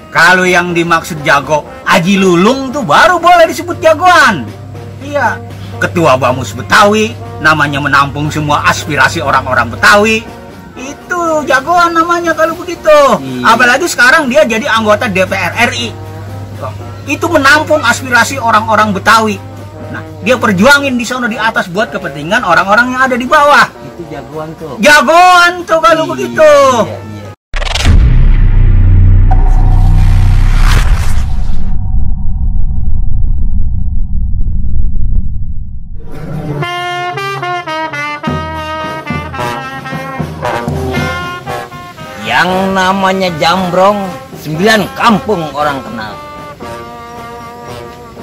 Kalau yang dimaksud jago Haji Lulung tuh baru boleh disebut jagoan. Iya, ketua Bamus Betawi, namanya menampung semua aspirasi orang-orang Betawi. Itu jagoan namanya kalau begitu. Apalagi sekarang dia jadi anggota DPR RI. Itu menampung aspirasi orang-orang Betawi. Nah, dia perjuangin di sana di atas buat kepentingan orang-orang yang ada di bawah. Itu jagoan tuh. Jagoan tuh kalau begitu. Iya. Yang namanya Jambrong, 9 kampung orang kenal.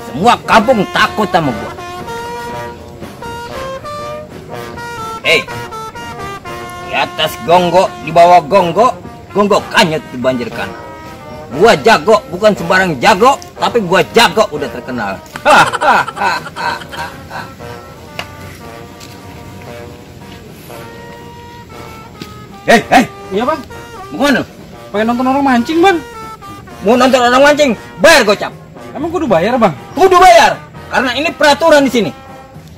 Semua kampung takut sama gua. Di atas gonggok, di bawah gonggok, gonggok kanyut di banjir kanal. Gua jago, bukan sembarang jago, tapi gua jago udah terkenal. Iya bang, Mau kemana? pengen nonton orang mancing bang. Mau nonton orang mancing? Bayar gocap. Emang kudu bayar bang? Kudu bayar, karena ini peraturan di sini.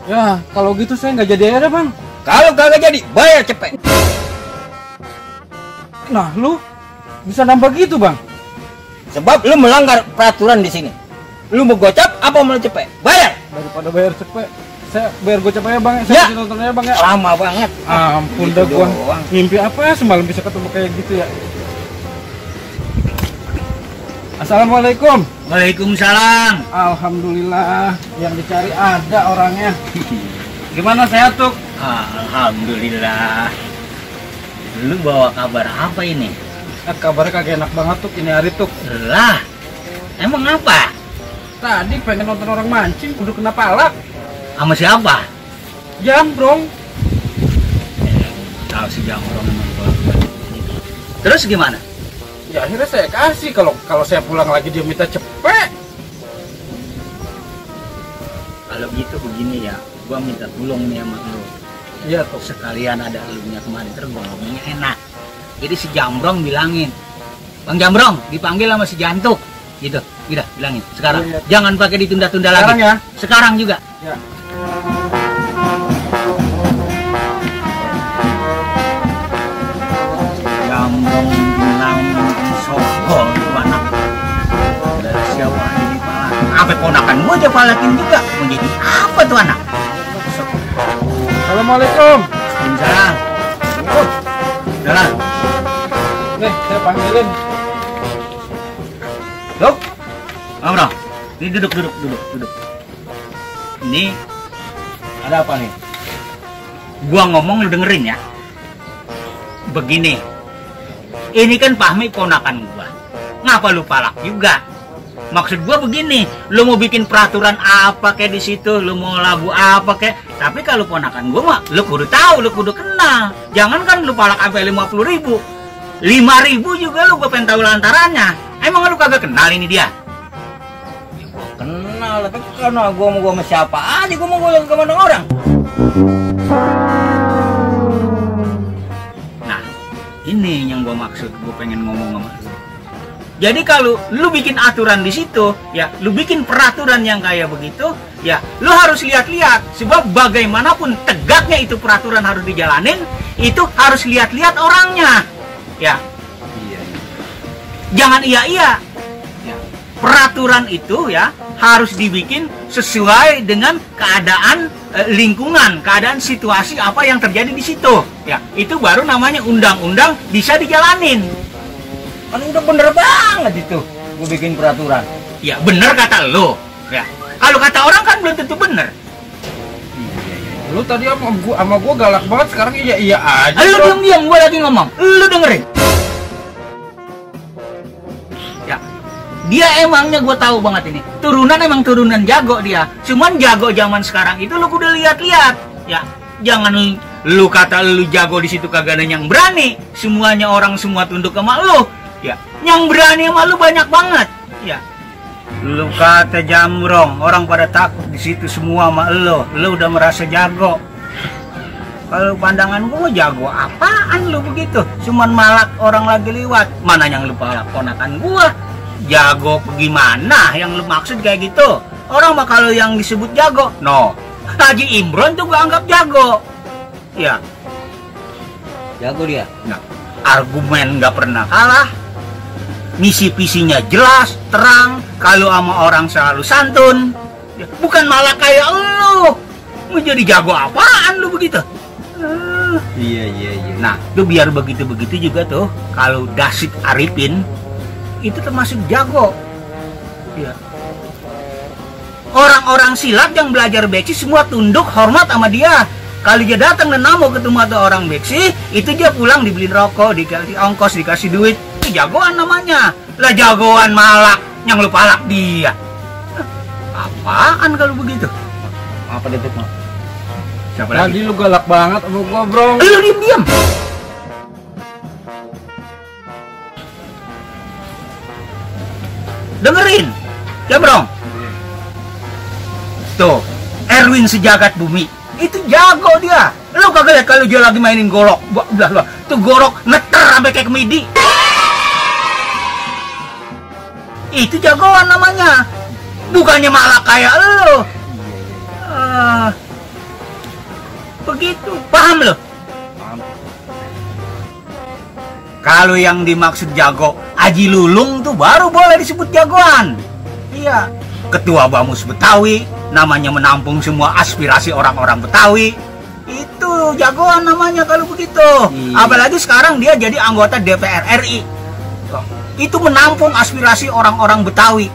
Ya kalau gitu saya nggak jadi aja bang. Kalau kagak jadi, bayar cepet. Nah lu bisa nambah gitu bang? Sebab lu melanggar peraturan di sini. Lu mau gocap apa mau cepet? Bayar. Daripada bayar cepet, saya bayar gocap aja bang. Saya Ya. bisa nonton aja bang ya. Lama banget. Ampun Gitu dah gua. doang. Mimpi apa ya semalam bisa ketemu kayak gitu ya. Assalamualaikum. Waalaikumsalam. Alhamdulillah yang dicari ada orangnya. Gimana sehat tuh? Alhamdulillah. Lu bawa kabar apa ini? Kabarnya kagak enak banget tuh ini hari tuh. Lah, emang apa? Tadi pengen nonton orang mancing, kudu kena palak. Sama siapa? Jambrong. Tahu si Jambrong emang gua. Terus gimana? Ya akhirnya saya kasih, kalau saya pulang lagi dia minta cepet. Kalau gitu begini ya, gua minta tolong nih sama lu. Iya tuh. Sekalian ada elunya kemarin, terus gua ngomongnya enak. Jadi si Jambrong bilangin, Bang Jambrong dipanggil sama si Jantuk, gitu, bilangin. Sekarang, Iya. jangan pakai ditunda-tunda lagi. Sekarang ya? Sekarang juga. Ya. Jambrong bilang sokol tuh anak. Dari siapa ini pala? Apa ponakan gua aja palakin juga. Mau jadi apa tuh anak? Assalamualaikum. Waalaikumsalam. Jalan. Nih, saya panggilin. Duk. Bro. Ini duduk. Ini ada apa nih? Gua ngomong lu dengerin ya. Begini. Ini kan Fahmi ponakan gua. Ngapa lu palak juga? Maksud gua begini, lu mau bikin peraturan apa kayak di situ, lu mau lagu apa kayak, tapi kalau ponakan gua mah lu kudu tahu, lu kudu kenal. Jangan kan lu palak sampai 50.000. 5.000 juga lu gua pengen tahu lantarannya. Emang lu kagak kenal ini dia? Kenal, tapi karena gua mau sama siapa aja, gua mau ke mana orang. Nah, ini yang gua maksud, gua pengen ngomong sama lu. Jadi kalau lu bikin aturan di situ, ya lu bikin peraturan yang kayak begitu, ya lu harus lihat-lihat. Sebab bagaimanapun tegaknya itu peraturan harus dijalanin, itu harus lihat-lihat orangnya. Ya. Iya. Jangan iya-iya. Ya. Peraturan itu ya harus dibikin sesuai dengan keadaan lingkungan, keadaan situasi apa yang terjadi di situ. Ya, itu baru namanya undang-undang bisa dijalanin. Kan udah bener banget itu, gua bikin peraturan. Ya, bener kata lo. Ya. Kalau kata orang kan belum tentu bener. Lu tadi sama gua galak banget, sekarang iya aja. Lu diam, gua lagi ngomong. Lu dengerin. Ya. Dia emangnya gua tahu banget ini. Emang turunan jago dia. Cuman jago zaman sekarang itu lu kudu lihat-lihat. Ya, jangan lu kata lu jago di situ kagak ada yang berani. Semuanya orang semua tunduk sama lu. Ya, yang berani sama lu banyak banget. Ya. Lu kata Jambrong, orang pada takut di situ semua sama lu. Lu udah merasa jago. Kalau pandangan gua jago apaan lu begitu? Cuman malak orang lagi lewat. Mana yang lu palak ponakan gua? Jago gimana yang lu maksud kayak gitu? Orang mah kalau yang disebut jago, no. Haji Imron tuh gua anggap jago. Ya. Jago dia. Nah, argumen nggak pernah kalah. Misi-visinya jelas, terang. Kalau sama orang selalu santun. Ya, bukan malah kayak lu. Mau jadi jago apaan lu begitu? Iya. Nah, tuh biar begitu-begitu juga tuh. Kalau Dasyid Arifin itu termasuk jago. Ya. Orang-orang silat yang belajar beksi semua tunduk hormat sama dia. Kalau dia datang dan mau ketemu ada orang beksi, itu dia pulang dibeliin rokok, dikasih ongkos, dikasih duit. Itu jagoan namanya. Lah jagoan malak yang lu palak dia. Apaan kalau begitu? Apa deh, Mak? Siapa lagi? Tadi lu galak banget sama gua, Bro. Lu diam-diam. Dengerin. Ya, Bro. Tuh, Erwin sejagat bumi. Itu jago dia. Lu kagak lihat kalau dia lagi mainin golok. Udah. Tuh golok neter sampai kayak kemidi. Itu jagoan namanya. Bukannya malah kayak lu. Begitu, paham lo? Paham. Kalau yang dimaksud jago, Haji Lulung tuh baru boleh disebut jagoan. Iya, ketua Bamus Betawi, namanya menampung semua aspirasi orang-orang Betawi. Itu jagoan namanya kalau begitu. Iya. Apalagi sekarang dia jadi anggota DPR RI. Itu menampung aspirasi orang-orang Betawi.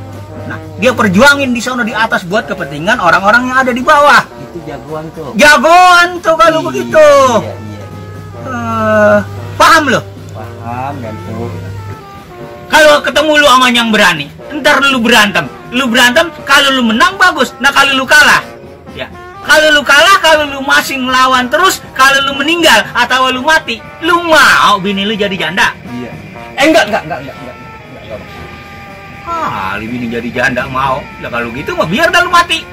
Nah, dia perjuangin di sana di atas buat kepentingan orang-orang yang ada di bawah. Itu jagoan tuh. Jagoan tuh kalau begitu. Iya. Paham lo? Paham kan tuh. Kalau ketemu lu sama yang berani, ntar lu berantem. Lu berantem, kalau lu menang bagus. Nah kalau lu kalah, ya. Kalau lu kalah, kalau lu masih ngelawan terus, kalau lu meninggal atau lu mati, lu mau bini lu jadi janda? Iya. Enggak. Bini jadi janda mau. Ya kalau gitu mah biar dah lu mati.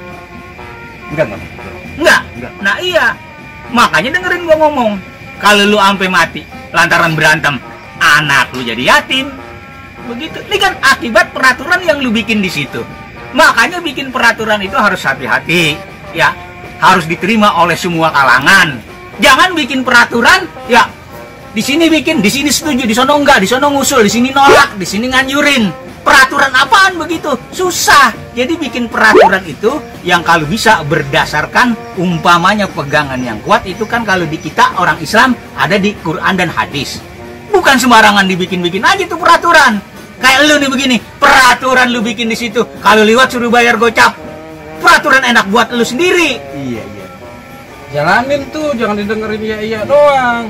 Enggak. Enggak. Nah iya. Makanya dengerin gua ngomong. Kalau lu ampe mati lantaran berantem, anak lu jadi yatim. Begitu. Ini kan akibat peraturan yang lu bikin di situ. Makanya bikin peraturan itu harus hati-hati, ya. Harus diterima oleh semua kalangan. Jangan bikin peraturan, ya. Di sini bikin, di sini setuju, di sono enggak, di sono ngusul, di sini nolak, di sini nganjurin. Peraturan apaan begitu? Susah. Jadi bikin peraturan itu yang kalau bisa berdasarkan umpamanya pegangan yang kuat itu kan kalau di kita orang Islam ada di Quran dan hadis. Bukan sembarangan dibikin-bikin aja tuh peraturan. Kayak lu nih begini, peraturan lu bikin di situ. Kalau lewat suruh bayar gocap. Peraturan enak buat lu sendiri. Iya. Jalanin tuh, jangan didengerin iya doang.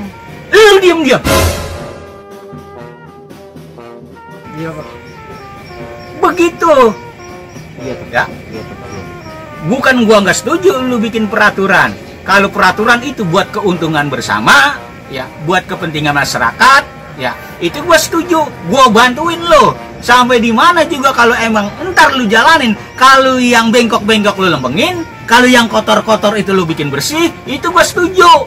Lu diam. Iya, Pak. Begitu. Iya tuh. Ya. Iya tuh. Bukan gua nggak setuju lu bikin peraturan. Kalau peraturan itu buat keuntungan bersama, ya, buat kepentingan masyarakat, ya, itu gua setuju. Gua bantuin lo. Sampai di mana juga kalau emang entar lu jalanin. Kalau yang bengkok-bengkok lu lembengin, kalau yang kotor-kotor itu lu bikin bersih, itu gua setuju.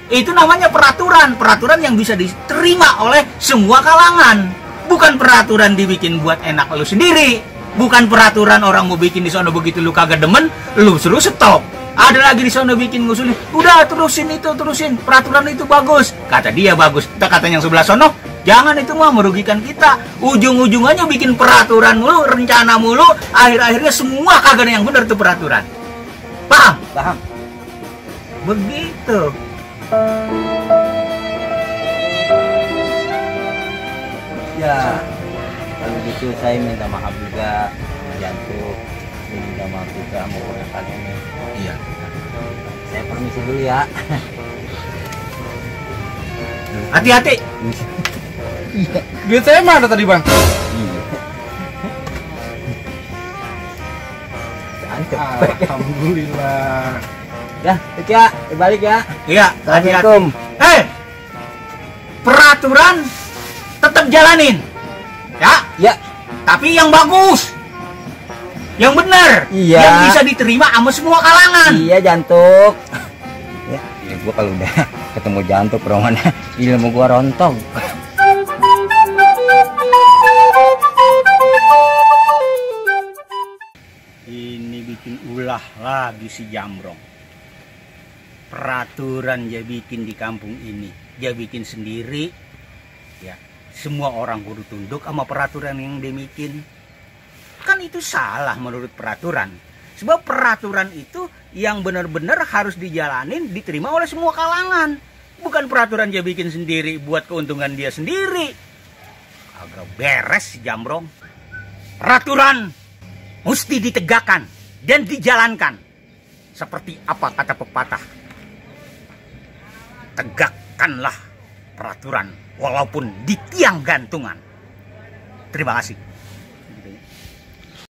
Itu namanya peraturan yang bisa diterima oleh semua kalangan. Bukan peraturan dibikin buat enak lu sendiri. Bukan peraturan orang mau bikin di sana begitu lu kagak demen, lu suruh stop. Ada lagi di sana bikin ngusulin, udah terusin. Peraturan itu bagus. Kata dia bagus. Kata yang sebelah sono, jangan, itu mah merugikan kita. Ujung-ujungannya bikin peraturan mulu, rencana mulu, akhir-akhirnya semua kagak ada yang benar tuh peraturan. Paham? Begitu. Ya, kalau gitu saya minta maaf juga sama Jantuk. Saya minta maaf juga sama orang ini. Iya. Saya permisi dulu ya. Hati-hati. Duit saya mana tadi, Bang? Iya. Jantuk. Alhamdulillah. Ya, itu ya, balik ya. Iya, hati-hati. Assalamualaikum. Peraturan tetap jalanin. Ya, Ya, tapi yang bagus. Yang benar. Iya. Yang bisa diterima sama semua kalangan. iya Jantuk. Ya, gua kalau udah ketemu Jantuk romannya ilmu gua rontok. lagi si Jambrong. Peraturan dia bikin di kampung ini, dia bikin sendiri. Ya, semua orang kudu tunduk sama peraturan yang dia bikin. Kan itu salah menurut peraturan. Sebab peraturan itu yang benar-benar harus dijalanin, diterima oleh semua kalangan. Bukan peraturan dia bikin sendiri buat keuntungan dia sendiri. Agak beres si Jambrong. Peraturan mesti ditegakkan dan dijalankan. Seperti apa kata pepatah? Tegakkanlah peraturan walaupun di tiang gantungan. Terima kasih.